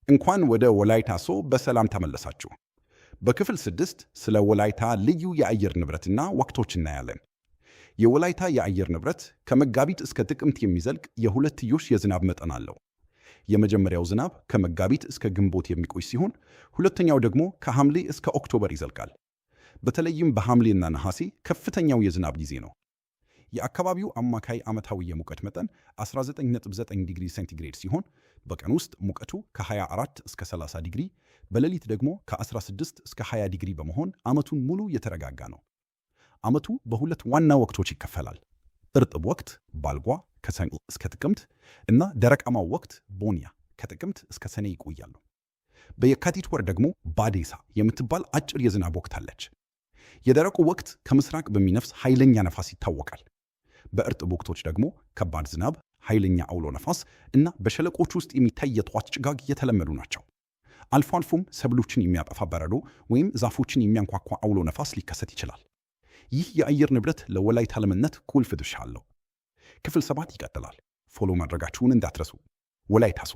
እንኳን ወደ ወላይታ ሶ በሰላም ተመለሳችሁ። በክፍል 6 ስለ ወላይታ ልዩ የአየር ንብረትና ወቅቶች እናያለን። የወላይታ የአየር ንብረት ከመጋቢት እስከ ጥቅምት የሚዘልቅ የሁለትዮሽ የዝናብ መጠን አለው። የመጀመሪያው ዝናብ ከመጋቢት እስከ ግንቦት የሚቆይ ሲሆን፣ ሁለተኛው ደግሞ ከሐምሌ እስከ October ይዘልቃል። በተለይም በሐምሌና ነሐሴ ከፍተኛው የዝናብ ጊዜ ነው። የአካባቢው አማካይ ዓመታዊ የሙቀት መጠን 19.9 ዲግሪ ሴንቲግሬድ ሲሆን፣ በቀን ውስጥ ሙቀቱ ከ24 እስከ 30 ዲግሪ፣ በሌሊት ደግሞ ከ16 እስከ 20 ዲግሪ በመሆን ዓመቱን ሙሉ የተረጋጋ ነው። ዓመቱ በሁለት ዋና ወቅቶች ይከፈላል። እርጥብ ወቅት ባልጓ ከሰኔ እስከ ጥቅምት እና ደረቃማው ወቅት ቦኒያ ከጥቅምት እስከ ሰኔ ይቆያሉ። በየካቲት ወር ደግሞ ባዴሳ የምትባል አጭር የዝናብ ወቅት አለች። የደረቁ ወቅት ከምስራቅ በሚነፍስ ኃይለኛ ነፋስ ይታወቃል። በእርጥብ ወቅቶች ደግሞ ከባድ ዝናብ፣ ኃይለኛ አውሎ ነፋስ እና በሸለቆች ውስጥ የሚታይ የጠዋት ጭጋግ የተለመዱ ናቸው። አልፎ አልፎም ሰብሎችን የሚያጠፋ በረዶ ወይም ዛፎችን የሚያንኳኳ አውሎ ነፋስ ሊከሰት ይችላል። ይህ የአየር ንብረት ለወላይታ ለምነት ቁልፍ ድርሻ አለው። ክፍል 7 ይቀጥላል። Follow ማድረጋችሁን እንዳትረሱ። ወላይታ ሶ።